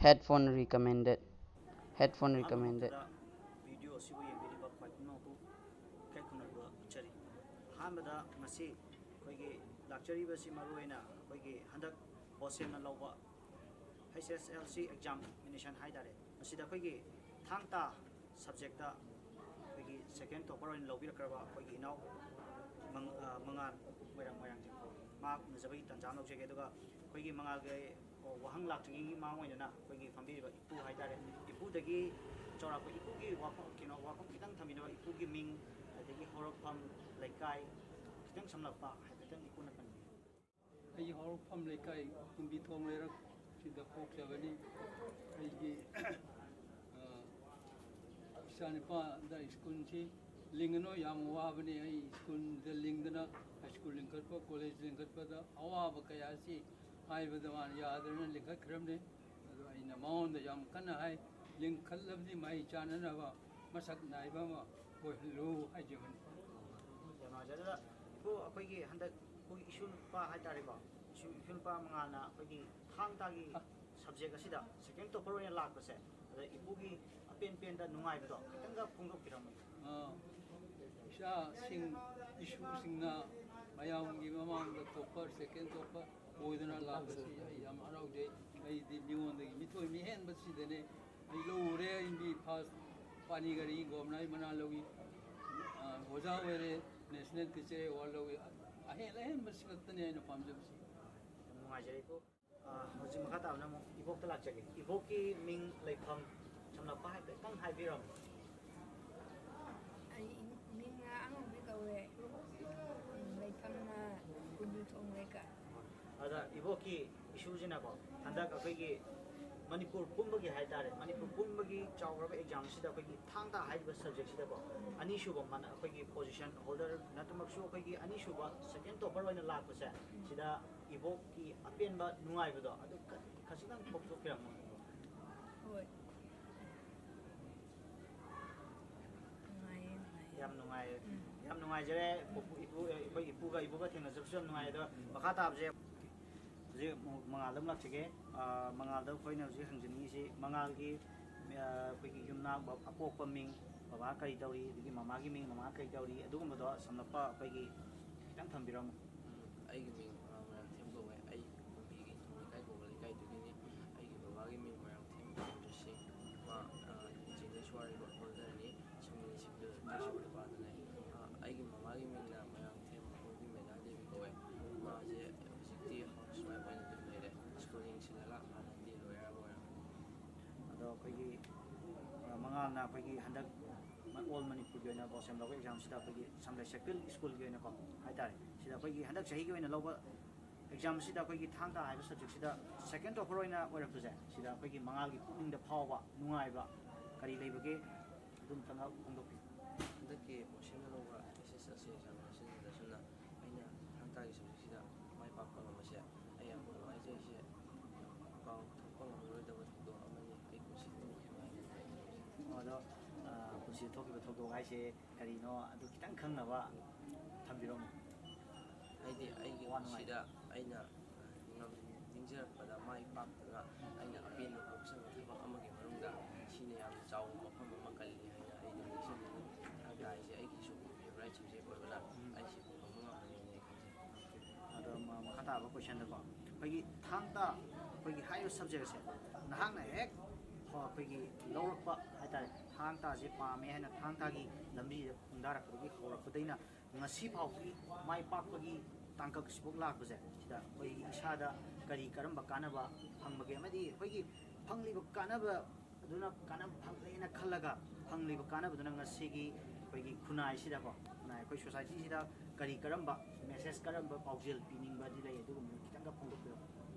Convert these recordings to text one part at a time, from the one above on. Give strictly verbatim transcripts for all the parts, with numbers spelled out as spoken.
Headphone recommended. Headphone recommended. ꯑꯍꯥꯟꯕꯗ video ꯑꯁꯤꯕꯨ ꯌꯦꯡꯕꯤꯔꯤꯕ ꯈ꯭ꯋꯥꯏ ꯄꯨꯝꯅꯃꯛꯄꯨ ꯏꯀꯥꯏ ꯈꯨꯝꯅꯕ ꯎꯠꯆꯔꯤ꯫ ꯑꯍꯥꯟꯕꯗ ꯉꯁꯤ ꯑꯩꯈꯣꯏꯒꯤ ꯂꯥꯛꯆꯔꯤꯕꯁꯤ ꯃꯔꯨꯑꯣꯏꯅ ꯑꯩꯈꯣꯏꯒꯤ ꯍꯟꯗꯛ ꯕꯣꯁꯦꯝꯅ ꯂꯧꯕ H S L C examination ꯍꯥꯏ ꯇꯥꯔꯦ, ꯃꯁꯤꯗ ꯑꯩꯈꯣꯏꯒꯤ ꯊꯥꯡ ꯇꯥ ꯁꯕꯖꯦꯛꯇ ꯑꯩꯈꯣꯏꯒꯤ ꯁꯦꯀꯦꯟ ꯇꯣꯄꯔ ꯑꯣꯏꯅ ꯂꯧꯕꯤꯔꯛꯈ꯭ꯔꯕ ꯑꯩꯈꯣꯏꯒꯤ ꯏꯅꯥꯎ ꯃꯉꯥꯜ ꯃꯣꯏꯔꯥꯡ ꯃꯣꯏꯔꯥꯡꯊꯦꯝ, ꯃꯍꯥꯛ ꯎꯅꯖꯕꯒꯤ ꯇꯥꯟꯖꯥ ꯑꯃ ꯂꯧꯖꯒꯦ꯫ ꯑꯗꯨꯒ ꯑꯩꯈꯣꯏꯒꯤ ꯃꯉꯥꯜꯒꯤ ꯋꯥꯍꯪ ꯂꯥꯛꯇ꯭ꯔꯤꯉꯩꯒꯤ ꯃꯃꯥꯡ ꯑꯣꯏꯅꯅ ꯑꯩꯈꯣꯏꯒꯤ ꯐꯝꯕꯤꯔꯤꯕ ꯏꯄꯨ ꯍꯥꯏꯇꯥꯔꯦ, ꯏꯄꯨꯗꯒꯤ ꯆꯥꯎꯔꯥꯛꯄ ꯏꯄꯨꯒꯤ ꯋꯥꯐꯝ, ꯀꯩꯅꯣ, ꯋꯥꯐꯝ ꯈꯤꯇꯪ ꯊꯝꯕꯤꯅꯕ, ꯏꯄꯨꯒꯤ ꯃꯤꯡ, ꯑꯗꯒꯤ ꯍꯧꯔꯛꯐꯝ, ꯂꯩꯀꯥꯏ ꯈꯤꯇꯪ ꯁꯝꯂꯞꯄ ꯍꯥꯏꯐꯦꯠꯇꯪ ꯏꯄꯨꯅ ꯄꯟꯕꯤꯌꯨ꯫ ꯑꯩ ꯍꯧꯔꯛꯐꯝ ꯂꯩꯀꯥꯏ ꯀꯨꯝꯕꯤꯊꯣꯡ ꯂꯩꯔꯛ ꯁꯤꯗ ꯄꯣꯛꯆꯕꯅꯤ꯫ ꯑꯩꯒꯤ ꯏꯆꯥꯅꯨꯄꯥꯗ ꯁ꯭ꯀꯨꯜꯁꯤ ꯂꯤꯡꯒꯅꯨ, ꯌꯥꯝ ꯋꯥꯕꯅꯤ꯫ ꯑꯩ ꯁ꯭ꯀꯨꯜꯗ ꯂꯤꯡꯗꯅ ꯍꯥꯏ ꯁ꯭ꯀꯨꯜ ꯂꯤꯡꯈꯠꯄ, ꯀꯣꯂꯦꯖ ꯂꯤꯡꯈꯠꯄꯗ ꯑꯋꯥꯕ ꯀꯌꯥꯁꯤ ꯍꯥꯏꯕꯗ ꯃꯥꯅ ꯌꯥꯗꯗꯅ ꯂꯤꯡꯈꯠꯈ꯭ꯔꯕꯅꯤ꯫ ꯑꯗꯣ ꯑꯩꯅ ꯃꯉꯣꯟꯗ ꯌꯥꯝ ꯀꯟꯅ ꯍꯥꯏ, ꯂꯤꯡꯈꯠꯂꯕꯗꯤ ꯃꯍꯩ ꯆꯥꯅꯅꯕ ꯃꯁꯛ ꯅꯥꯏꯕ ꯑꯃ ꯑꯣꯏꯍꯜꯂꯨ ꯍꯥꯏꯖꯕꯅꯤ꯫ ꯌꯥꯝ ꯅꯨꯡꯉꯥꯏꯖꯔꯦ꯫ ꯑꯗ ꯏꯄꯨ, ꯑꯩꯈꯣꯏꯒꯤ ꯍꯟꯗꯛ ꯑꯩꯈꯣꯏꯒꯤ ꯏꯁꯨ ꯅꯨꯄꯥ ꯍꯥꯏꯇꯥꯔꯦꯀꯣ, ꯏꯁꯨ ꯏꯁꯨ ꯅꯨꯄꯥ ꯃꯉꯥꯜꯅ ꯑꯩꯈꯣꯏꯒꯤ ꯊꯥꯡ ꯇꯥꯒꯤ ꯁꯕꯖꯦꯛ ꯑꯁꯤꯗ ꯁꯦꯀꯦꯟ ꯇꯣꯄꯔ ꯑꯣꯏꯅ ꯂꯥꯛꯄꯁꯦ, ꯑꯗ ꯏꯄꯨꯒꯤ ꯑꯄꯦꯟ ꯄꯦꯟꯗ ꯅꯨꯡꯉꯥꯏꯕꯗꯣ ꯈꯤꯇꯪꯒ ꯐꯣꯡꯗꯣꯛꯄꯤꯔꯝꯃꯨ꯫ ꯏꯆꯥꯁꯤꯡ, ꯏꯁꯨꯁꯤꯡꯅ ꯃꯌꯥꯝꯒꯤ ꯃꯃꯥꯡꯗ ꯇꯣꯞꯄꯔ, ꯁꯦꯀꯦꯟ ꯇꯣꯞꯄꯔ ꯑꯣꯏꯗꯨꯅ ꯂꯥꯛꯄꯁꯤ ꯑꯩ ꯌꯥꯝ ꯍꯔꯥꯎꯖꯩ꯫ ꯑꯩꯗꯤ ꯃꯤꯉꯣꯟꯗꯒꯤ ꯃꯤꯊꯣꯏ ꯃꯤꯍꯦꯟꯕꯁꯤꯗꯅꯦ ꯑꯩ ꯂꯧꯔꯦ꯫ ꯑꯩꯗꯤ ꯐꯥꯔꯁ ꯄꯥꯅꯤ ꯒꯥꯔꯤ ꯒꯣꯝꯅꯥꯏ ꯃꯅꯥ ꯂꯧꯏ, ꯑꯣꯖꯥ ꯑꯣꯏꯔꯦ, ꯅꯦꯁꯅꯦꯜ ꯇꯤꯆꯔ ꯑꯦꯋꯥꯔꯗ ꯂꯧꯏ꯫ ꯑꯍꯦꯟ ꯑꯍꯦꯟꯕꯁꯤ ꯈꯛꯇꯅꯦ ꯑꯩꯅ ꯄꯥꯝꯖꯕꯁꯤ꯫ ꯌꯥꯝ ꯅꯨꯡꯉꯥꯏꯖꯔꯦꯀꯣ꯫ ꯑ, ꯍꯧꯖꯤꯛ ꯃꯈꯥ ꯇꯥꯕꯅ ꯑꯃꯨꯛ ꯏꯕꯣꯛꯇ ꯂꯥꯛꯆꯒꯦ꯫ ꯏꯕꯣꯛꯀꯤ ꯃꯤꯡ, ꯂꯩꯐꯝ ꯁꯝꯂꯞꯄ ꯍꯥꯏꯐꯦꯠꯇꯪ ꯍꯥꯏꯕꯤꯔꯝꯃꯨ꯫ ꯑꯩ ꯃꯤꯡꯅ ꯑꯉꯥꯡꯕꯤ ꯀꯧꯋꯦ꯫ ꯎꯝ, ꯂꯩꯐꯝꯅ ꯀꯨꯝꯕꯤꯊꯣꯡ ꯂꯩꯀꯥꯏ꯫ ꯑꯗ ꯏꯕꯣꯛꯀꯤ ꯏꯁꯨꯁꯤꯅꯀꯣ, ꯍꯟꯗꯛ ꯑꯩꯈꯣꯏꯒꯤ ꯃꯅꯤꯄꯨꯔ ꯄꯨꯝꯕꯒꯤ ꯍꯥꯏꯇꯥꯔꯦ, ꯃꯅꯤꯄꯨꯔ ꯄꯨꯝꯕꯒꯤ ꯆꯥꯎꯔꯕ ꯑꯦꯛꯖꯥꯝꯁꯤꯗ ꯑꯩꯈꯣꯏꯒꯤ ꯊꯥꯡ ꯇꯥ ꯍꯥꯏꯔꯤꯕ ꯁꯕꯖꯦꯛꯁꯤꯗꯀꯣ, ꯑꯅꯤꯁꯨꯕ ꯃꯥꯅ ꯑꯩꯈꯣꯏꯒꯤ ꯄꯣꯖꯤꯁꯟ ꯍꯣꯜꯗꯔ ꯅꯠꯇꯃꯛꯁꯨ ꯑꯩꯈꯣꯏꯒꯤ ꯑꯅꯤꯁꯨꯕ ꯁꯦꯀꯦꯟ ꯇꯣꯄꯔ ꯑꯣꯏꯅ ꯂꯥꯛꯄꯁꯦ, ꯁꯤꯗ ꯏꯕꯣꯛꯀꯤ ꯑꯄꯦꯟꯕ ꯅꯨꯡꯉꯥꯏꯕꯗꯣ ꯑꯗꯨ ꯈ-, ꯈꯖꯤꯛꯇꯪ ꯐꯣꯡꯗꯣꯛꯄꯤꯔꯝꯃꯣ꯫ ꯍꯣꯏ꯫ ꯅꯨꯡꯉꯥꯏꯌꯦ, ꯅꯨꯡꯉꯥꯏꯌꯦ꯫ ꯌꯥꯝ ꯅꯨꯡꯉꯥꯏꯌꯦ꯫ ꯌꯥꯝ ꯅꯨꯡꯉꯥꯏꯖꯔꯦ꯫ ꯄꯨꯄꯨ, ꯏꯄꯨ, ꯑꯩꯈꯣꯏ ꯏꯄꯨꯒ ꯏꯕꯣꯛꯒ ꯊꯦꯡꯅꯖꯕꯁꯨ ꯌꯥꯝ ꯅꯨꯡꯉꯥꯏ꯫ ꯑꯗꯣ ꯃꯈꯥ ꯇꯥꯕꯁꯦ ꯍꯧꯖꯤꯛ ꯑꯃꯨꯛ ꯃꯉꯥꯜꯗ ꯑꯃꯨꯛ ꯂꯥꯛꯆꯒꯦ꯫ ꯑ, ꯃꯉꯥꯜꯗ ꯑꯩꯈꯣꯏꯅ ꯍꯧꯖꯤꯛ ꯍꯪꯖꯅꯤꯡꯉꯤꯁꯤ, ꯃꯉꯥꯜꯒꯤ, ꯑ, ꯑꯩꯈꯣꯏꯒꯤ ꯌꯨꯝꯅꯥꯛ, ꯑꯄꯣꯛꯄ ꯃꯤꯡ, ꯕꯕꯥ ꯀꯔꯤ ꯇꯧꯔꯤ, ꯑꯗꯒꯤ ꯃꯃꯥꯒꯤ ꯃꯤꯡ, ꯃꯃꯥ ꯀꯔꯤ ꯇꯧꯔꯤ, ꯑꯗꯨꯒꯨꯝꯕꯗꯣ ꯁꯝꯂꯞꯄ ꯑꯩꯈꯣꯏꯒꯤ ꯈꯤꯇꯪ ꯊꯝꯕꯤꯔꯝꯃꯨ꯫ ꯎꯝ, ꯑꯩꯒꯤ ꯃꯤꯡ, ꯑ, ꯃꯣꯏꯔꯥꯡꯊꯦꯝ ꯀꯧꯋꯦ꯫ ꯑꯩ ꯀꯨꯝꯕꯤꯒꯤ ꯊꯣꯡ ꯂꯩꯀꯥꯏ ꯀꯧꯕ ꯂꯩꯀꯥꯏꯗꯨꯒꯤꯅꯤ꯫ ꯑꯩꯒꯤ ꯕꯕꯥꯒꯤ ꯃꯤꯡ ꯃꯣꯏꯔꯥꯡꯊꯦꯝ ꯏꯟꯗ꯭ꯔꯁꯤꯡ꯫ ꯃꯥ, ꯑ, ꯖꯦꯅꯤꯁ ꯋꯥꯔꯤꯕ ꯍꯣꯜꯗꯔꯅꯤ꯫ ꯁꯤꯃꯤꯂꯤ ꯁꯤꯚꯤꯜ ꯗꯤꯄꯥꯔꯠꯃꯦꯟ꯫ ꯑ, ꯑꯩꯒꯤ ꯃꯃꯥꯒꯤ ꯃꯤꯡꯅ ꯃꯣꯏꯔꯥꯡꯊꯦꯝ ꯃꯣꯏꯕꯤ ꯃꯦꯙꯥ ꯗꯦꯕꯤ ꯀꯧꯋꯦ꯫ ꯃꯥꯁꯦ ꯍꯧꯖꯤꯛꯇꯤ ꯍꯥꯎꯁ ꯋꯥꯏꯐ ꯑꯣꯏꯅ ꯑꯗꯨꯝ ꯂꯩꯔꯦ꯫ ꯁ꯭ꯀꯨꯜ ꯌꯦꯡꯁꯤꯜꯂꯒ ꯍꯥꯟꯅꯗꯤ ꯂꯣꯌꯔ ꯑꯃ ꯑꯣꯏꯔꯝꯃꯤ꯫ ꯑꯗꯣ ꯑꯩꯈꯣꯏꯒꯤ, ꯑ, ꯃꯉꯥꯜꯅ ꯑꯩꯈꯣꯏꯒꯤ ꯍꯟꯗꯛ ꯑꯣꯜ ꯃꯅꯤꯄꯨꯔꯒꯤ ꯑꯣꯏꯅ ꯕꯣꯁꯦꯝ ꯂꯧꯕ ꯑꯦꯛꯖꯥꯝꯁꯤꯗ ꯑꯩꯈꯣꯏꯒꯤ ꯁꯝꯂꯩ ꯁꯦꯛꯄꯤꯜ ꯁ꯭ꯀꯨꯜꯒꯤ ꯑꯣꯏꯅꯀꯣ ꯍꯥꯏꯇꯥꯔꯦ, ꯁꯤꯗ ꯑꯩꯈꯣꯏꯒꯤ ꯍꯟꯗꯛ ꯆꯍꯤꯒꯤ ꯑꯣꯏꯅ ꯂꯧꯕ ꯑꯦꯛꯖꯥꯝꯁꯤꯗ ꯑꯩꯈꯣꯏꯒꯤ ꯊꯥꯡ ꯇꯥ ꯍꯥꯏꯕ ꯁꯕꯖꯦꯛꯁꯤꯗ ꯁꯦꯀꯦꯟ ꯇꯣꯄꯔ ꯑꯣꯏꯅ ꯑꯣꯏꯔꯛꯄꯁꯦ, ꯁꯤꯗ ꯑꯩꯈꯣꯏꯒꯤ ꯃꯉꯥꯜꯒꯤ ꯄꯨꯛꯅꯤꯡꯗ ꯐꯥꯎꯕ ꯅꯨꯡꯉꯥꯏꯕ ꯀꯔꯤ ꯂꯩꯕꯒꯦ? ꯑꯗꯨꯝꯇꯪꯒ ꯐꯣꯡꯗꯣꯛꯄꯤꯌꯨ꯫ ꯍꯟꯗꯛꯀꯤ ꯕꯣꯁꯦꯝꯅ ꯂꯧꯕ ꯑꯦꯁ ꯑꯦꯁ ꯑꯦꯜ ꯁꯤ ꯑꯦꯛꯖꯥꯃꯤꯅꯦꯁꯟꯁꯤꯗꯁꯨꯅ ꯑꯩꯅ ꯊꯥꯡ ꯇꯥꯒꯤ ꯁꯕꯖꯦꯛꯁꯤꯗ ꯃꯥꯏ ꯄꯥꯛꯄ ꯉꯝꯕꯁꯦ ꯑꯩ ꯌꯥꯝ ꯅꯨꯡꯉꯥꯏꯖꯩ꯫ ꯁꯤ ꯀꯥꯎꯊꯣꯛꯄ ꯉꯝꯂꯔꯣꯏꯗꯕ ꯊꯧꯗꯣꯛ ꯑꯃꯅꯤ ꯑꯩ ꯄꯨꯟꯁꯤꯗ ꯊꯣꯛꯈꯤꯕ ꯍꯥꯏꯕꯁꯦ꯫ ꯑꯗꯣ, ꯑ, ꯄꯨꯟꯁꯤꯗ ꯊꯣꯛꯈꯤꯕ ꯊꯧꯗꯣꯛ ꯍꯥꯏꯁꯦ ꯀꯔꯤꯅꯣ, ꯑꯗꯨ ꯈꯤꯇꯪ ꯈꯪꯅꯕ ꯊꯝꯕꯤꯔꯝꯃꯨ꯫ ꯍꯥꯏꯗꯤ ꯑꯩꯒꯤ ꯋꯥ ꯅꯨꯡꯉꯥꯏ꯫ ꯄꯨꯟꯁꯤꯗ ꯑꯩꯅ ꯉꯝ-, ꯅꯤꯡꯖꯔꯛꯄꯗ ꯃꯥꯏ ꯄꯥꯛꯇꯅ ꯑꯩꯅ ꯑꯄꯦꯟꯕ ꯄꯣꯛꯆꯕ ꯊꯕꯛ ꯑꯃꯒꯤ ꯃꯅꯨꯡꯗ ꯁꯤꯅ ꯌꯥꯝꯅ ꯆꯥꯎꯕ ꯃꯐꯝ ꯑꯃ ꯀꯜꯂꯤ ꯍꯥꯏꯅ ꯑꯩꯅ ꯅꯤꯡꯁꯤꯡꯖꯩ꯫ ꯊꯥꯡ ꯇꯥ ꯍꯥꯏꯁꯦ ꯑꯩꯒꯤꯁꯨ ꯐꯦꯚꯣꯔꯥꯏꯠ ꯁꯕꯖꯦꯛ ꯑꯣꯏꯕꯅ ꯑꯩꯁꯦ ꯐꯪꯕ ꯉꯝꯕꯅꯦꯅ ꯑꯩ ꯈꯟꯖꯩ꯫ ꯑꯗꯣ ꯃ-, ꯃꯈꯥ ꯇꯥꯕ ꯀꯣꯏꯁꯟꯗꯀꯣ, ꯑꯩꯈꯣꯏꯒꯤ ꯊꯥꯡ ꯇꯥ, ꯑꯩꯈꯣꯏꯒꯤ ꯍꯥꯏꯔꯤꯕ ꯁꯕꯖꯦꯛ ꯑꯁꯦ ꯅꯍꯥꯛꯅ ꯍꯦꯛ, ꯑ, ꯑꯩꯈꯣꯏꯒꯤ ꯂꯧꯔꯛꯄ ꯍꯥꯏꯇꯥꯔꯦ, ꯊꯥꯡ ꯇꯥꯁꯦ ꯄꯥꯝꯃꯦ ꯍꯥꯏꯅ ꯊꯥꯡ ꯇꯥꯒꯤ ꯂꯝꯕꯤꯁꯤꯗ ꯈꯣꯡꯗꯥꯔꯛꯄꯗꯒꯤ ꯍꯧꯔꯛꯄꯗꯩꯅ ꯉꯁꯤ ꯐꯥꯎꯕꯒꯤ ꯃꯥꯏ ꯄꯥꯛꯄꯒꯤ ꯇꯥꯡꯀꯛ ꯑꯁꯤꯐꯥꯎ ꯂꯥꯛꯄꯁꯦ, ꯁꯤꯗ ꯑꯩꯈꯣꯏꯒꯤ ꯏꯁꯥꯗ ꯀꯔꯤ ꯀꯔꯝꯕ ꯀꯥꯟꯅꯕ ꯐꯪꯕꯒꯦ, ꯑꯃꯗꯤ ꯑꯩꯈꯣꯏꯒꯤ ꯐꯪꯂꯤꯕ ꯀꯥꯟꯅꯕ ꯑꯗꯨꯅ ꯀꯥꯟꯅꯕ ꯐꯪꯂꯦꯅ ꯈꯜꯂꯒ ꯐꯪꯂꯤꯕ ꯀꯥꯟꯅꯕꯗꯨꯅ ꯉꯁꯤꯒꯤ ꯑꯩꯈꯣꯏꯒꯤ ꯈꯨꯟꯅꯥꯏꯁꯤꯗꯀꯣ, ꯈꯨꯟꯅꯥꯏ ꯑꯩꯈꯣꯏ ꯁꯣꯁꯥꯏꯇꯤꯁꯤꯗ ꯀꯔꯤ ꯀꯔꯝꯕ ꯃꯦꯁꯦꯖ, ꯀꯔꯝꯕ ꯄꯥꯎꯖꯦꯜ ꯄꯤꯅꯤꯡꯕꯗꯤ ꯂꯩ? ꯑꯗꯨꯒꯨꯝꯕꯗꯨ ꯈꯤꯇꯪꯒ ꯐꯣꯡꯗꯣꯛꯄꯤꯔꯝꯃꯨ꯫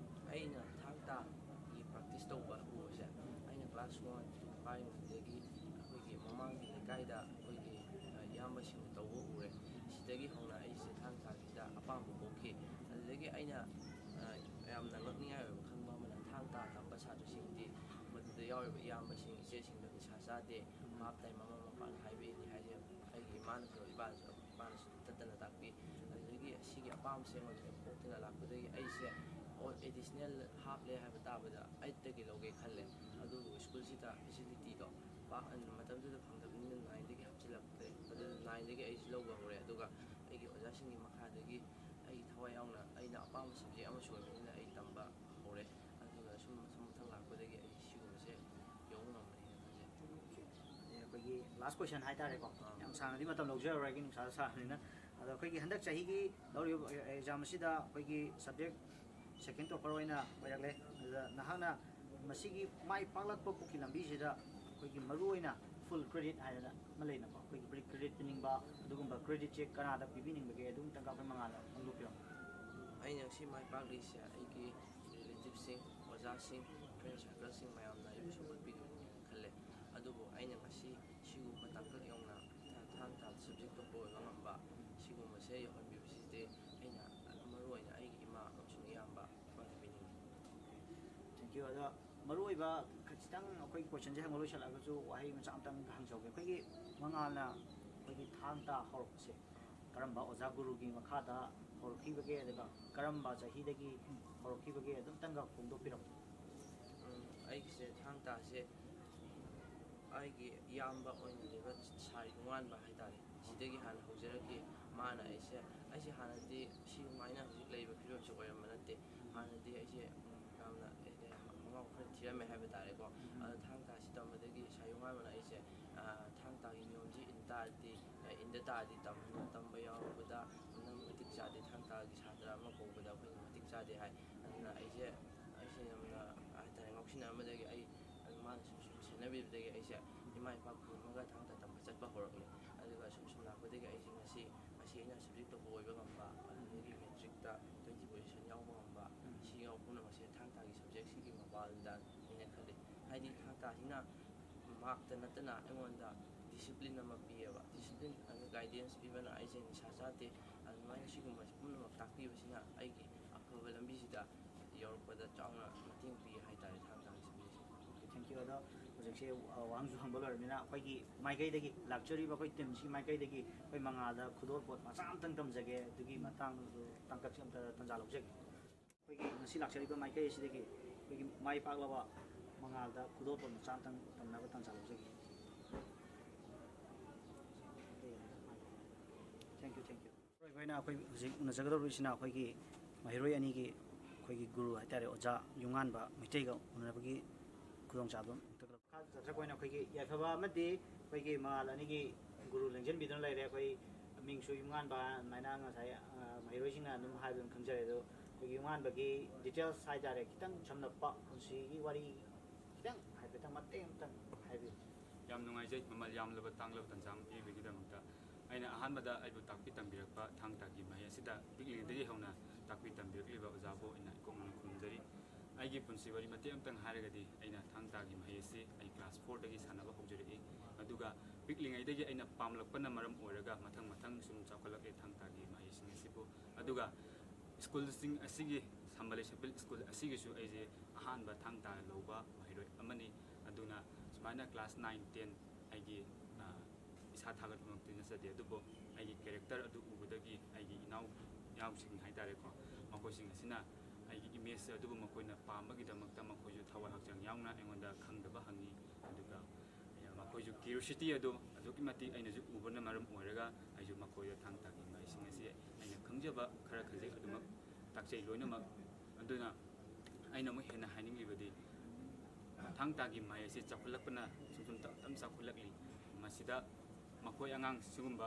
ꯑꯩꯅ ꯊꯥꯡ ꯇꯥꯒꯤ ꯄ꯭ꯔꯦꯛꯇꯤꯁ ꯇꯧꯕ ꯎꯕꯁꯦ ꯑꯩꯅ ꯀ꯭ꯂꯥꯁ ꯋꯥꯟ ꯇꯨ ꯀꯥꯔꯤꯉꯩꯗꯒꯤ ꯑꯩꯈꯣꯏꯒꯤ ꯃꯃꯥꯡꯒꯤ ꯂꯩꯀꯥꯏꯗ ꯑꯩꯈꯣꯏꯒꯤ, ꯑ, ꯏꯌꯥꯝꯕꯁꯤꯡꯅ ꯇꯧꯕ ꯎꯔꯦ꯫ ꯁꯤꯗꯒꯤ ꯍꯧꯅ ꯑꯩꯁꯦ ꯊꯥꯡ ꯇꯥꯒꯤꯗ ꯑꯄꯥꯝꯕ ꯄꯣꯛꯈꯤ꯫ ꯑꯗꯨꯗꯒꯤ ꯑꯩꯅ, ꯑ, ꯌꯥꯝꯅ ꯉꯛꯅꯤꯡꯉꯥꯏ ꯑꯣꯏꯕ ꯈꯪꯕ ꯑꯃꯅ ꯊꯥꯡ ꯇꯥ ꯇꯝꯕ ꯁꯥꯇ꯭ꯔꯁꯤꯡꯗꯤ ꯃꯗꯨꯗ ꯌꯥꯎꯔꯤꯕ ꯏꯌꯥꯝꯕꯁꯤꯡ ꯏꯆꯦꯁꯤꯡꯗꯣ ꯅꯤꯁꯥ ꯆꯥꯗꯦ, ꯚꯥꯞ ꯇꯥꯏ, ꯃꯃꯥ ꯃꯄꯥꯅ ꯍꯥꯏꯕꯤꯅꯤ ꯍꯥꯏꯁꯦ ꯑꯩꯒꯤ ꯏꯃꯥꯅꯁꯨ, ꯏꯄꯥꯅꯁꯨ, ꯏꯄꯥꯅꯁꯨ ꯇꯠꯇꯅ ꯇꯥꯛꯄꯤ꯫ ꯑꯗꯨꯗꯒꯤ ꯑꯁꯤꯒꯤ ꯑꯄꯥꯝꯕꯁꯦ ꯑꯩꯉꯣꯟꯗ ꯄꯣꯛꯇꯨꯅ ꯂꯥꯛꯄꯗꯒꯤ ꯑꯩꯁꯦ ꯑꯦꯗꯤꯁꯅꯦꯜ ꯍꯥꯞꯂꯦ ꯍꯥꯏꯕ ꯇꯥꯕꯗ ꯑꯩꯠꯇꯒꯤ ꯂꯧꯒꯦ ꯈꯜꯂꯦ꯫ ꯑꯗꯨꯕꯨ ꯁ꯭ꯀꯨꯜꯁꯤꯗ ꯐꯦꯁꯤꯂꯤꯇꯤꯗꯣ ꯄꯥꯛ ꯃꯇꯝꯗꯨꯗ ꯐꯪꯗꯕꯅꯤꯅ ꯅꯥꯏꯟꯗꯒꯤ ꯍꯥꯞꯆꯤꯜꯂꯛꯇ꯭ꯔꯦ꯫ ꯑꯗꯨꯅ ꯅꯥꯏꯟꯗꯒꯤ ꯑꯩꯁꯤ ꯂꯧꯕ ꯍꯧꯔꯦ꯫ ꯑꯗꯨꯒ ꯑꯩꯒꯤ ꯑꯣꯖꯥꯁꯤꯡꯒꯤ ꯃꯈꯥꯗꯒꯤ ꯑꯩꯒꯤ ꯊꯋꯥꯏ ꯌꯥꯎꯅ ꯑꯩꯅ ꯑꯄꯥꯝꯕ ꯁꯕꯖꯦꯛ ꯑꯃꯁꯨ ꯑꯣꯏꯕꯅꯤꯅ ꯑꯩ ꯇꯝꯕ ꯍꯧꯔꯦ꯫ ꯑꯗꯨꯒ ꯁꯨꯝ ꯃꯊꯪ ꯃꯊꯪ ꯂꯥꯛꯄꯗꯒꯤ ꯑꯩ ꯁꯤꯒꯨꯝꯕꯁꯦ ꯌꯧꯕ ꯉꯝꯕꯅꯦꯅ ꯈꯜꯂꯦ꯫ ꯑꯗꯩ ꯑꯩꯈꯣꯏꯒꯤ ꯂꯥꯁ ꯀꯣꯏꯁꯟ ꯍꯥꯏꯇꯥꯔꯦꯀꯣ꯫ ꯌꯥꯝ ꯁꯥꯡꯅꯗꯤ ꯃꯇꯝ ꯂꯧꯖꯔꯔꯣꯏꯒꯦ, ꯅꯨꯡꯁꯥ ꯁꯥꯕꯅꯤꯅ꯫ ꯑꯗꯣ ꯑꯩꯈꯣꯏꯒꯤ ꯍꯟꯗꯛ ꯆꯍꯤꯒꯤ ꯂꯧꯔꯤꯕ ꯑꯦꯛꯖꯥꯝ ꯑꯁꯤꯗ ꯑꯩꯈꯣꯏꯒꯤ ꯁꯕꯖꯦꯛ ꯁꯦꯀꯦꯟ ꯇꯣꯄꯔ ꯑꯣꯏꯅ ꯑꯣꯏꯔꯛꯂꯦ꯫ ꯑꯗꯨꯗ ꯅꯍꯥꯛꯅ ꯃꯁꯤꯒꯤ ꯃꯥꯏ ꯄꯥꯛꯂꯛꯄ ꯄꯨꯛꯀꯤ ꯂꯝꯕꯤꯁꯤꯗ ꯑꯩꯈꯣꯏꯒꯤ ꯃꯔꯨꯑꯣꯏꯅ ꯐꯨꯜ ꯀ꯭ꯔꯦꯗꯤꯠ ꯍꯥꯏꯗꯅ ꯑꯃ ꯂꯩꯅꯀꯣ, ꯑꯩꯈꯣꯏꯒꯤ ꯀ꯭ꯔꯦꯗꯤꯠ ꯄꯤꯅꯤꯡꯕ ꯑꯗꯨꯒꯨꯝꯕ ꯀ꯭ꯔꯦꯗꯤꯠꯁꯦ ꯀꯅꯥꯗ ꯄꯤꯕꯤꯅꯤꯡꯕꯒꯦ? ꯑꯗꯨꯝꯇꯪꯒ ꯑꯩꯈꯣꯏ ꯃꯉꯥꯜꯗ ꯐꯣꯡꯗꯣꯛꯄꯤꯔꯝꯃꯣ꯫ ꯑꯩꯅ ꯉꯁꯤ ꯃꯥꯏ ꯄꯥꯛꯂꯤꯁꯦ ꯑꯩꯒꯤ ꯔꯤꯂꯦꯇꯤꯚꯁꯤꯡ, ꯑꯣꯖꯥꯁꯤꯡ, ꯐ꯭ꯔꯦꯟ ꯁꯥꯔꯀꯜꯁꯤꯡ ꯃꯌꯥꯝꯅ ꯑꯩꯕꯨ ꯁꯞꯄꯣꯔꯠ ꯄꯤꯗꯣꯏꯅꯦꯅ ꯈꯜꯂꯦ꯫ ꯑꯗꯨꯕꯨ ꯑꯩꯅ ꯉꯁꯤ ꯁꯤꯒꯨꯝꯕ ꯇꯥꯡꯀꯛ ꯌꯧꯅ ꯊꯥꯡ ꯇꯥꯕ ꯁꯕꯖꯦꯛ ꯇꯣꯞꯄꯔ ꯑꯣꯏꯕ ꯉꯝꯕ ꯁꯤꯒꯨꯝꯕꯁꯦ ꯌꯧꯍꯟꯕꯤꯕꯁꯤꯗꯤ ꯑꯩꯅ ꯃꯔꯨꯑꯣꯏꯅ ꯑꯩꯒꯤ ꯏꯃꯥ ꯑꯃꯁꯨꯡ ꯏꯌꯥꯝꯕ ꯃꯣꯏꯗ ꯄꯤꯅꯤꯡꯉꯤ꯫ ꯊꯦꯡꯀ꯭ꯌꯨ꯫ ꯑꯗꯣ ꯃꯔꯨꯑꯣꯏꯕ ꯈꯖꯤꯛꯇꯪ ꯑꯩꯈꯣꯏꯒꯤ ꯀꯣꯏꯁꯟꯁꯦ ꯍꯪꯕ ꯂꯣꯏꯁꯤꯜꯂꯛꯑꯒꯁꯨ ꯋꯥꯍꯩ ꯃꯆꯥ ꯑꯃꯇꯪ ꯍꯪꯖꯍꯧꯒꯦ꯫ ꯑꯩꯈꯣꯏꯒꯤ ꯃꯉꯥꯜꯅ ꯑꯩꯈꯣꯏꯒꯤ ꯊꯥꯡ ꯇꯥ ꯍꯧꯔꯛꯄꯁꯦ ꯀꯔꯝꯕ ꯑꯣꯖꯥ ꯒꯨꯔꯨꯒꯤ ꯃꯈꯥꯗ ꯍꯧꯔꯛꯈꯤꯕꯒꯦ, ꯑꯗꯨꯒ ꯀꯔꯝꯕ ꯆꯍꯤꯗꯒꯤ ꯍꯧꯔꯛꯈꯤꯕꯒꯦ, ꯑꯗꯨꯝꯇꯪꯒ ꯐꯣꯡꯗꯣꯛꯄꯤꯔꯝꯃꯣ꯫ ꯎꯝ, ꯑꯩꯒꯤꯁꯦ ꯊꯥꯡ ꯇꯥꯁꯦ ꯑꯩꯒꯤ ꯏꯌꯥꯝꯕ ꯑꯣꯏꯅ ꯂꯩꯕ ꯁꯥꯏ ꯅꯨꯡꯉꯥꯟꯕ ꯍꯥꯏꯇꯥꯔꯦ, ꯁꯤꯗꯒꯤ ꯍꯥꯟꯅ ꯍꯧꯖꯔꯛꯈꯤ꯫ ꯃꯥꯅ ꯑꯩꯁꯦ ꯑꯩꯁꯦ ꯍꯥꯟꯅꯗꯤ ꯁꯤꯒꯨꯃꯥꯏꯅ ꯍꯧꯖꯤꯛ ꯂꯩꯔꯤꯕ ꯐꯤꯕꯝꯁꯦ ꯑꯣꯏꯔꯝꯕ ꯅꯠꯇꯦ꯫ ꯍꯥꯟꯅꯗꯤ ꯑꯩꯁꯦ ꯎꯝ, ꯌꯥꯝꯅ ꯑꯩꯁꯦ ꯃꯉꯥꯎ ꯈꯔ ꯊꯤꯔꯝꯃꯦ ꯍꯥꯏꯕ ꯇꯥꯔꯦꯀꯣ꯫ ꯑꯗꯣ ꯊꯥꯡ ꯇꯥ ꯁꯤ ꯇꯝꯕꯗꯒꯤ ꯁꯥꯏ ꯅꯨꯡꯉꯥꯟꯕꯅ ꯑꯩꯁꯦ ꯑꯥ, ꯊꯥꯡ ꯇꯥꯒꯤ ꯅꯤꯌꯣꯝꯁꯤ ꯏꯟ ꯇꯥꯔꯗꯤ ꯑꯦ, ꯏꯟꯗ ꯇꯥꯔꯗꯤ ꯇꯝ- ꯇꯝꯕ ꯌꯥꯎꯔꯛꯄꯗ ꯅꯪ ꯃꯇꯤꯛ ꯆꯥꯗꯦ, ꯊꯥꯡ ꯇꯥꯒꯤ ꯁꯥꯇ꯭ꯔ ꯑꯃ ꯀꯧꯕꯗ ꯑꯩꯈꯣꯏꯅ ꯃꯇꯤꯛ ꯆꯥꯗꯦ ꯍꯥꯏ꯫ ꯑꯗꯨꯅ ꯑꯩꯁꯦ ꯑꯩꯁꯦ ꯌꯥꯝꯅ ꯍꯥꯏꯇꯥꯔꯦ ꯉꯥꯎꯁꯤꯟꯅꯔꯝꯕꯗꯒꯤ ꯑꯩ ꯑꯗꯨ ꯃꯥꯅ ꯁꯨꯝ ꯁꯨꯝ ꯁꯦꯟꯅꯕꯤꯕꯗꯒꯤ ꯑꯩꯁꯦ ꯏꯃꯥ ꯏꯄꯥ ꯈꯨꯔꯨꯝꯃꯒ ꯊꯥꯡ ꯇꯥ ꯇꯝꯕ ꯆꯠꯄ ꯍꯧꯔꯛꯂꯦ꯫ ꯑꯗꯨꯒ ꯁꯨꯝ ꯁꯨꯝ ꯂꯥꯛꯄꯗꯒꯤ ꯑꯩꯁꯦ ꯉꯁꯤ ꯉꯁꯤ ꯑꯩꯅ ꯁꯕꯖꯦꯛ ꯇꯣꯞꯄꯔ ꯑꯣꯏꯕ ꯉꯝꯕ, ꯑꯗꯨꯗꯒꯤ ꯃꯦꯇ꯭ꯔꯤꯛꯇ ꯇ꯭ꯋꯦꯟꯇꯤ ꯄꯣꯖꯤꯁꯟ ꯌꯥꯎꯕ ꯉꯝꯕ, ꯁꯤ ꯌꯥꯎꯕ ꯄꯨꯝꯅꯃꯛꯁꯦ ꯊꯥꯡ ꯇꯥꯒꯤ ꯁꯕꯖꯦꯛꯁꯤꯒꯤ ꯃꯄꯥꯜꯗ ꯑꯩꯅ ꯈꯜꯂꯤ꯫ ꯍꯥꯏꯗꯤ ꯊꯥꯡ ꯇꯥꯁꯤꯅ ꯃꯥꯔꯛꯇ ꯅꯠꯇꯅ ꯑꯩꯉꯣꯟꯗ ꯗꯤꯁꯤꯄ꯭ꯂꯤꯟ ꯑꯃ ꯄꯤꯌꯦꯕ꯫ ꯗꯤꯁꯤꯄ꯭ꯂꯤꯟ ꯑꯗꯨ ꯒꯥꯏꯗꯦꯟꯁ ꯄꯤꯕꯅ ꯑꯩꯁꯦ ꯅꯤꯁꯥ ꯆꯥꯗꯦ꯫ ꯑꯗꯨꯃꯥꯏꯅ ꯁꯤꯒꯨꯝꯕꯁꯦ ꯄꯨꯝꯅꯃꯛ ꯇꯥꯛꯄꯤꯕꯁꯤꯅ ꯑꯩꯒꯤ ꯑꯐꯕ ꯂꯝꯕꯤꯁꯤꯗ ꯌꯧꯔꯛꯄꯗ ꯆꯥꯎꯅ ꯃꯇꯦꯡ ꯄꯤ ꯍꯥꯏꯇꯥꯔꯦ ꯊꯥꯡ ꯇꯥꯒꯤ ꯁꯕꯖꯦꯛꯁꯦ꯫ ꯊꯦꯡꯀ꯭ꯌꯨ꯫ ꯑꯗꯣ ꯍꯧꯖꯤꯛꯁꯦ ꯑ, ꯋꯥꯍꯪꯁꯨ ꯍꯪꯕ ꯂꯣꯏꯔꯕꯅꯤꯅ ꯑꯩꯈꯣꯏꯒꯤ ꯃꯥꯏꯀꯩꯗꯒꯤ ꯂꯥꯛꯆꯔꯤꯕ ꯑꯩꯈꯣꯏ ꯇꯤꯝꯁꯤ ꯃꯥꯏꯀꯩꯗꯒꯤ ꯑꯩꯈꯣꯏ ꯃꯉꯥꯜꯗ ꯈꯨꯗꯣꯜꯄꯣꯠ ꯃꯆꯥ ꯑꯝꯇꯪ ꯇꯝꯖꯒꯦ꯫ ꯑꯗꯨꯒꯤ ꯃꯇꯥꯡꯗꯁꯨ ꯇꯥꯡꯀꯛꯁꯦ ꯑꯝꯇ ꯇꯥꯟꯖꯥ ꯂꯧꯖꯒꯦ꯫ ꯑꯩꯈꯣꯏꯒꯤ ꯉꯁꯤ ꯂꯥꯛꯆꯔꯤꯕ ꯃꯥꯏꯀꯩ ꯑꯁꯤꯗꯒꯤ ꯑꯩꯈꯣꯏꯒꯤ ꯃꯥꯏ ꯄꯥꯛꯂꯕ ꯃꯉꯥꯜꯗ ꯈꯨꯗꯣꯜꯄꯣꯠ ꯃꯆꯥ ꯑꯃꯇꯪ ꯇꯝꯅꯕ ꯇꯥꯟꯖꯥ ꯂꯧꯖꯒꯦ꯫ Thank you, thank you꯫ ꯑꯩꯈꯣꯏꯅ ꯑꯩꯈꯣꯏ ꯍꯧꯖꯤꯛ ꯎꯅꯖꯒꯗꯧꯔꯤꯁꯤꯅ ꯑꯩꯈꯣꯏꯒꯤ ꯃꯍꯩꯔꯣꯏ ꯑꯅꯤꯒꯤ ꯑꯩꯈꯣꯏꯒꯤ ꯒꯨꯔꯨ ꯍꯥꯏꯇꯥꯔꯦ, ꯑꯣꯖꯥ ꯌꯨꯝꯉꯥꯟꯕ ꯃꯩꯇꯩꯒ ꯎꯅꯅꯕꯒꯤ ꯈꯨꯗꯣꯡꯆꯥꯕ ꯑꯃ ꯃꯈꯥ ꯆꯠꯊꯔꯛꯄ ꯑꯣꯏꯅ ꯑꯩꯈꯣꯏꯒꯤ ꯌꯥꯏꯐꯕ ꯑꯃꯗꯤ ꯑꯩꯈꯣꯏꯒꯤ ꯃꯉꯥꯜ ꯑꯅꯤꯒꯤ ꯒꯨꯔꯨ ꯂꯦꯡꯖꯟꯕꯤꯗꯨꯅ ꯂꯩꯔꯦ꯫ ꯑꯩꯈꯣꯏ ꯃꯤꯡꯁꯨ ꯌꯨꯝꯉꯥꯟꯕ ꯑꯗꯨꯃꯥꯏꯅ ꯉꯁꯥꯏ, ꯑ, ꯃꯍꯩꯔꯣꯏꯁꯤꯡꯅ ꯑꯗꯨꯝ ꯍꯥꯏꯕ ꯑꯗꯨꯝ ꯈꯪꯖꯔꯦ꯫ ꯑꯗꯣ ꯑꯩꯈꯣꯏꯒꯤ ꯌꯨꯝꯉꯥꯟꯕꯒꯤ details ꯍꯥꯏꯇꯥꯔꯦ, ꯈꯤꯇꯪ ꯁꯝꯂꯞꯄ ꯄꯨꯟꯁꯤꯒꯤ ꯋꯥꯔꯤ ꯈꯤꯇꯪ ꯍꯥꯏꯐꯦꯠꯇꯪ ꯃꯇꯦꯛ ꯑꯃꯇꯪ ꯍꯥꯏꯕꯤꯌꯨ꯫ ꯌꯥꯝ ꯅꯨꯡꯉꯥꯏꯖꯩ ꯃꯃꯜ ꯌꯥꯝꯂꯕ ꯇꯥꯡꯂꯕ ꯇꯟꯖꯥ ꯑꯃ ꯄꯤꯕꯒꯤꯗꯃꯛꯇ꯫ ꯑꯩꯅ ꯑꯍꯥꯟꯕꯗ ꯑꯩꯕꯨ ꯇꯥꯛꯄꯤ ꯇꯝꯕꯤꯔꯛꯄ ꯊꯥꯡ ꯇꯥꯒꯤ ꯃꯍꯩ ꯑꯁꯤꯗ ꯄꯤꯛꯂꯤꯉꯩꯗꯒꯤ ꯍꯧꯅ ꯇꯥꯛꯄꯤ ꯇꯝꯕꯤꯔꯛꯂꯤꯕ ꯑꯣꯖꯥꯕꯨ ꯑꯩꯅ ꯏꯀꯣꯛ ꯃꯅꯨꯡ ꯈꯨꯔꯨꯝꯖꯔꯤ꯫ ꯑꯩꯒꯤ ꯄꯨꯟꯁꯤ ꯋꯥꯔꯤ ꯃꯇꯦꯛ ꯑꯃꯇꯪ ꯍꯥꯏꯔꯒꯗꯤ, ꯑꯩꯅ ꯊꯥꯡ ꯇꯥꯒꯤ ꯃꯍꯩ ꯑꯁꯤ ꯑꯩ class fourꯗꯒꯤ ꯁꯥꯟꯅꯕ ꯍꯧꯖꯔꯛꯏ꯫ ꯑꯗꯨꯒ ꯄꯤꯛꯂꯤꯉꯩꯗꯒꯤ ꯑꯩꯅ ꯄꯥꯝꯂꯛꯄꯅ ꯃꯔꯝ ꯑꯣꯏꯔꯒ ꯃꯊꯪ ꯃꯊꯪ ꯁꯨꯝ ꯆꯥꯎꯈꯠꯂꯛꯂꯦ ꯊꯥꯡ ꯇꯥꯒꯤ ꯃꯍꯩꯁꯤꯡ ꯑꯁꯤꯕꯨ꯫ ꯑꯗꯨꯒ ꯁ꯭ꯀꯨꯜꯁꯤꯡ ꯑꯁꯤꯒꯤ, ꯁꯝꯕꯂꯩ ꯁꯦꯝꯄꯤꯜ ꯁ꯭ꯀꯨꯜ ꯑꯁꯤꯒꯤꯁꯨ ꯑꯩꯁꯦ ꯑꯍꯥꯟꯕ ꯊꯥꯡ ꯇꯥ ꯂꯧꯕ ꯃꯍꯩꯔꯣꯏ ꯑꯃꯅꯤ꯫ ꯑꯗꯨꯅ ꯁꯨꯃꯥꯏꯅ class nine, ten ꯑꯩꯒꯤ, ꯑ, ꯏꯁꯥ ꯊꯥꯒꯠꯄꯃꯛꯇꯤ ꯅꯠꯆꯗꯦ, ꯑꯗꯨꯕꯨ ꯑꯩꯒꯤ character ꯑꯗꯨ ꯎꯕꯗꯒꯤ ꯑꯩꯒꯤ ꯏꯅꯥꯎ, ꯏꯅꯥꯎꯁꯤꯡ ꯍꯥꯏꯇꯥꯔꯦꯀꯣ, ꯃꯈꯣꯏꯁꯤꯡ ꯑꯁꯤꯅ ꯑꯩꯒꯤ image ꯑꯗꯨꯕꯨ ꯃꯈꯣꯏꯅ ꯄꯥꯝꯕꯒꯤꯗꯃꯛꯇ ꯃꯈꯣꯏꯁꯨ ꯊꯋꯥꯏ ꯍꯛꯆꯥꯡ ꯌꯥꯎꯅ ꯑꯩꯉꯣꯟꯗ ꯈꯪꯗꯕ ꯍꯪꯉꯤ꯫ ꯑꯗꯨꯒ ꯃꯈꯣꯏꯁꯨ curiosity ꯑꯗꯨ ꯑꯗꯨꯛꯀꯤ ꯃꯇꯤꯛ ꯑꯩꯅꯁꯨ ꯎꯕꯅ ꯃꯔꯝ ꯑꯣꯏꯔꯒ ꯑꯩꯁꯨ ꯃꯈꯣꯏꯗ ꯊꯥꯡ ꯇꯥꯒꯤ ꯃꯍꯩꯁꯤꯡ ꯑꯁꯤ ꯑꯩꯅ ꯈꯪꯖꯕ ꯈꯔ ꯈꯖꯤꯛ ꯑꯗꯨꯃꯛ ꯇꯥꯛꯆꯩ ꯂꯣꯏꯅꯃꯛ꯫ ꯑꯗꯨꯅ ꯑꯩꯅ ꯑꯃꯨꯛ ꯍꯦꯟꯅ ꯍꯥꯏꯅꯤꯡꯂꯤꯕꯗꯤ, ꯊꯥꯡ ꯇꯥꯒꯤ ꯃꯍꯩ ꯑꯁꯤ ꯆꯥꯎꯈꯠꯂꯛꯄꯅ ꯁꯨꯝ ꯁꯨꯝ ꯇꯞ ꯇꯞꯅ ꯆꯥꯎꯈꯠꯂꯛꯂꯤ꯫ ꯃꯁꯤꯗ ꯃꯈꯣꯏ ꯑꯉꯥꯡ ꯁꯤꯒꯨꯝꯕ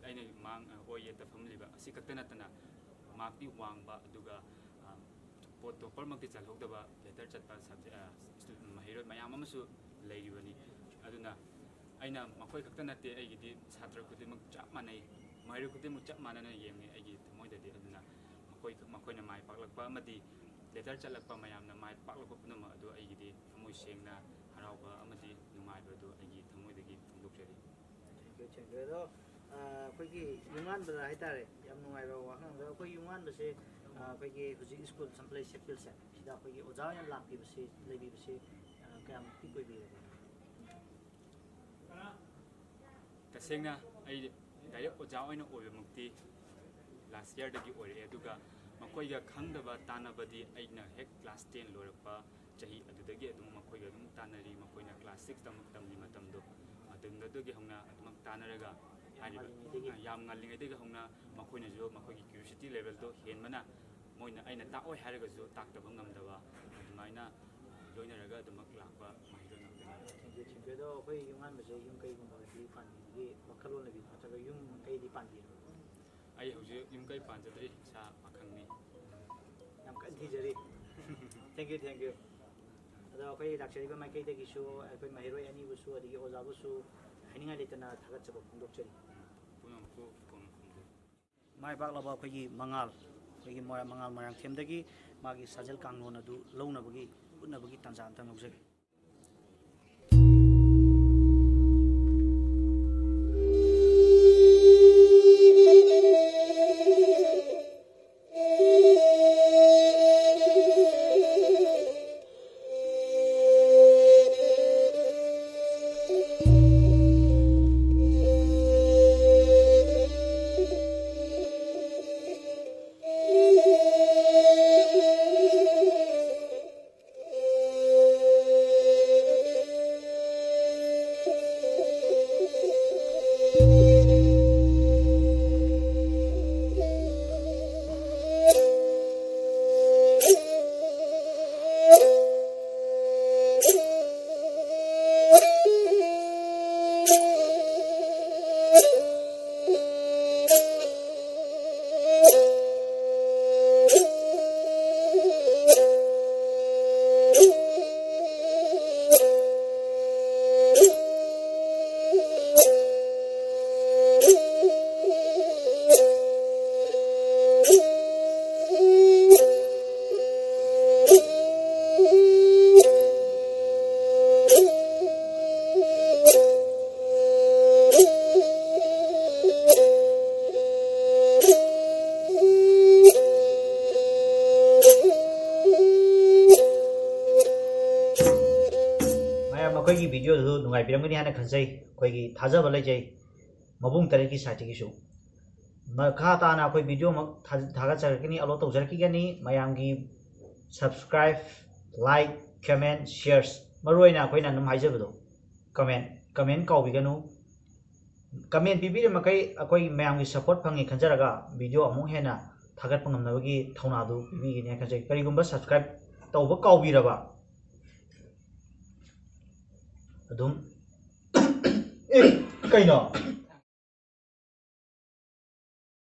ꯑꯩꯅ ꯃꯥꯡ-, ꯑꯣꯏ ꯌꯦꯠꯇ ꯐꯝꯂꯤꯕ ꯑꯁꯤ ꯈꯛꯇ ꯅꯠꯇꯅ markꯇꯤ ꯋꯥꯡꯕ, ꯑꯗꯨꯒ, ꯑ, ꯄꯣꯠ topperꯃꯛꯇꯤ ꯆꯜꯍꯧꯗꯕ, letter ꯆꯠꯄ subject, ꯑ, stu-, ꯃꯍꯩꯔꯣꯏ ꯃꯌꯥꯝ ꯑꯃꯁꯨ ꯂꯩꯔꯤꯕꯅꯤ꯫ ꯑꯗꯨꯅ ꯑꯩꯅ ꯃꯈꯣꯏ ꯈꯛꯇ ꯅꯠꯇꯦ, ꯑꯩꯒꯤꯗꯤ ꯁꯥꯇ꯭ꯔ ꯈꯨꯗꯤꯡꯃꯛ ꯆꯞ ꯃꯥꯟꯅꯩ, ꯃꯍꯩꯔꯣꯏ ꯈꯨꯗꯤꯡꯃꯛ ꯆꯞ ꯃꯥꯟꯅꯅ ꯌꯦꯡꯉꯤ ꯑꯩꯒꯤ ꯊꯃꯣꯏꯗꯗꯤ꯫ ꯑꯗꯨꯅ ꯃꯈꯣꯏ, ꯃꯈꯣꯏꯅ ꯃꯥꯏ ꯄꯥꯛꯂꯛꯄ ꯑꯃꯗꯤ letter ꯆꯠꯂꯛꯄ, ꯃꯌꯥꯝꯅ ꯃꯥꯏ ꯄꯥꯛꯂꯛꯄ ꯄꯨꯝꯅꯃꯛ ꯑꯗꯨ ꯑꯩꯒꯤꯗꯤ ꯊꯃꯣꯏ ꯁꯦꯡꯅ ꯍꯔꯥꯎꯕ ꯑꯃꯗꯤ ꯅꯨꯡꯉꯥꯏꯕ ꯑꯗꯨ ꯑꯩꯒꯤ ꯊꯃꯣꯏꯗꯒꯤ ꯐꯣꯡꯗꯣꯛꯆꯔꯤ꯫ Thank you, thank you꯫ ꯑꯗꯣ, ꯑ, ꯑꯩꯈꯣꯏꯒꯤ ꯌꯨꯝꯉꯥꯟꯕꯗ ꯍꯥꯏꯇꯥꯔꯦ, ꯌꯥꯝ ꯅꯨꯡꯉꯥꯏꯕ ꯋꯥꯍꯪ ꯑꯃꯗ, ꯑꯩꯈꯣꯏ ꯌꯨꯝꯉꯥꯟꯕꯁꯦ, ꯑ, ꯑꯩꯈꯣꯏꯒꯤ ꯍꯧꯖꯤꯛ ꯁ꯭ꯀꯨꯜ ꯁꯝꯄꯂꯩ ꯁꯦꯝꯄꯤꯜꯁꯦ ꯁꯤꯗ ꯑꯩꯈꯣꯏꯒꯤ ꯑꯣꯖꯥ ꯑꯣꯏꯅ ꯂꯥꯛꯄꯤꯕꯁꯤ, ꯂꯩꯕꯤꯕꯁꯤ, ꯑ, ꯀꯌꯥꯃꯨꯛꯇꯤ ꯀꯨꯏꯕꯤꯔꯒꯦ? ꯇꯁꯦꯡꯅ ꯑꯩ direct ꯑꯣꯖꯥ ꯑꯣꯏꯅ ꯑꯣꯏꯕꯃꯛꯇꯤ last yearꯗꯒꯤ ꯑꯣꯏꯔꯛꯑꯦ, ꯑꯗꯨꯒ ꯃꯈꯣꯏꯒ ꯈꯪꯗꯕ ꯇꯥꯟꯅꯕꯗꯤ ꯑꯩꯅ ꯍꯦꯛ ꯀ꯭ꯂꯥꯁ ꯇꯦꯟ ꯂꯣꯏꯔꯛꯄ ꯆꯍꯤ ꯑꯗꯨꯗꯒꯤ ꯑꯗꯨꯝ ꯃꯈꯣꯏꯒ ꯑꯗꯨꯝ ꯇꯥꯟꯅꯔꯤ꯫ ꯃꯈꯣꯏꯅ ꯀ꯭ꯂꯥꯁ ꯁꯤꯛꯁ ꯇꯝꯂꯤ ꯃꯇꯝꯗꯣ, ꯑꯗꯨꯗꯒꯤ ꯍꯧꯅ ꯑꯗꯨꯃꯛ ꯇꯥꯟꯅꯔꯒ ꯍꯥꯏꯔꯤꯕ, ꯌꯥꯝ ꯉꯜꯂꯤꯉꯩꯗꯒꯤ ꯍꯧꯅ ꯃꯈꯣꯏꯅꯁꯨ ꯃꯈꯣꯏꯒꯤ curiosity levelꯗꯣ ꯍꯦꯟꯕꯅ, ꯃꯣꯏꯅ ꯑꯩꯅ ꯇꯥꯛꯑꯣꯏ ꯍꯥꯏꯔꯒꯁꯨ ꯇꯥꯛꯇꯕ ꯉꯝꯗꯕ, ꯑꯗꯨꯃꯥꯏꯅ ꯂꯣꯏꯅꯔꯒ ꯑꯗꯨꯃꯛ ꯂꯥꯛꯄ ꯃꯍꯩꯔꯣꯏ ꯉꯥꯛꯇꯅꯤ꯫ Thank you, thank you. ꯑꯗꯣ ꯑꯩꯈꯣꯏ ꯌꯨꯝ ꯍꯥꯟꯕꯁꯦ ꯌꯨꯝ ꯀꯩꯒꯨꯝꯕꯗꯤ ꯄꯥꯟꯕꯤꯕꯒꯤ ꯋꯥꯈꯜꯂꯣꯟ ꯂꯩꯕꯤꯕ꯭ꯔꯥ, ꯅꯠꯇ꯭ꯔꯒ ꯌꯨꯝ ꯀꯩꯗꯤ ꯄꯥꯟꯕꯤꯔꯕ꯭ꯔꯥ? ꯑꯩ ꯍꯧꯖꯤꯛ ꯌꯨꯝ ꯀꯩ ꯄꯥꯟꯖꯗ꯭ꯔꯤ, ꯏꯁꯥ ꯄꯥꯈꯪꯅꯤ꯫ ꯌꯥꯝ ꯀꯟꯅ ꯊꯤꯖꯔꯤ꯫ Thank you, thank you. ꯑꯗꯣ ꯑꯩꯈꯣꯏ ꯂꯥꯛꯆꯔꯤꯕ ꯃꯥꯏꯀꯩꯗꯒꯤꯁꯨ ꯑꯩꯈꯣꯏ ꯃꯍꯩꯔꯣꯏ ꯑꯅꯤꯕꯨꯁꯨ ꯑꯗꯒꯤ ꯑꯣꯖꯥꯕꯨꯁꯨ ꯍꯥꯏꯅꯤꯡꯉꯥꯏ ꯂꯩꯇꯅ ꯊꯥꯒꯠꯆꯕ ꯐꯣꯡꯗꯣꯛꯆꯔꯤ꯫ ꯄꯨꯝꯅꯃꯛꯄꯨ ꯀꯣꯟꯅ ꯈꯨꯝꯖꯒꯦ꯫ ꯃꯥꯏ ꯄꯥꯛꯂꯕ ꯑꯩꯈꯣꯏꯒꯤ ꯃꯉꯥꯜ, ꯑꯩꯈꯣꯏꯒꯤ ꯃꯣꯏꯔꯥꯡ, ꯃꯉꯥꯜ ꯃꯣꯏꯔꯥꯡꯊꯦꯝꯗꯒꯤ ꯃꯥꯒꯤ ꯁꯥꯖꯦꯜ ꯀꯥꯡꯂꯣꯟ ꯑꯗꯨ ꯂꯧꯅꯕꯒꯤ, ꯎꯠꯅꯕꯒꯤ ꯇꯥꯟꯖꯥ ꯑꯝꯇꯪ ꯂꯧꯖꯒꯦ꯫ ꯃꯌꯥꯝ ꯑꯩꯈꯣꯏꯒꯤ video ꯑꯗꯨ ꯅꯨꯡꯉꯥꯏꯕꯤꯔꯝꯒꯅꯤ ꯍꯥꯏꯅ ꯈꯟꯖꯩ꯫ ꯑꯩꯈꯣꯏꯒꯤ ꯊꯥꯖꯕ ꯂꯩꯖꯩ꯫ ꯃꯕꯨꯡ ꯇꯔꯦꯠꯀꯤ side ꯇꯒꯤꯁꯨ꯫ ꯃꯈꯥ ꯇꯥꯅ ꯑꯩꯈꯣꯏ ꯚꯤꯗꯤꯑꯣ ꯑꯃ ꯊꯥ- ꯊꯥꯒꯠꯆꯔꯛꯀꯅꯤ, ꯑꯞꯂꯣꯗ ꯇꯧꯖꯔꯛꯈꯤꯒꯅꯤ꯫ ꯃꯌꯥꯝꯒꯤ subscribe, like, comment, shares, ꯃꯔꯨꯑꯣꯏꯅ ꯑꯩꯈꯣꯏꯅ ꯑꯗꯨꯝ ꯍꯥꯏꯖꯕꯗꯣ, comment comment ꯀꯥꯎꯕꯤꯒꯅꯨ꯫ Comment ꯄꯤꯕꯤꯔꯤꯕ ꯃꯈꯩ ꯑꯩꯈꯣꯏ ꯃꯌꯥꯝꯒꯤ support ꯐꯪꯉꯦ ꯈꯟꯖꯔꯒ ꯚꯤꯗꯤꯑꯣ ꯑꯃꯨꯛ ꯍꯦꯟꯅ ꯊꯥꯒꯠꯄ ꯉꯝꯅꯕꯒꯤ ꯊꯧꯅꯥꯗꯨ ꯄꯤꯕꯤꯒꯅꯤ ꯍꯥꯏꯅ ꯈꯟꯖꯩ꯫ ꯀꯔꯤꯒꯨꯝꯕ subscribe ꯇꯧꯕ ꯀꯥꯎꯕꯤꯔꯕ ꯑꯗꯨꯝ ꯑꯦ, ꯀꯩꯅꯣ?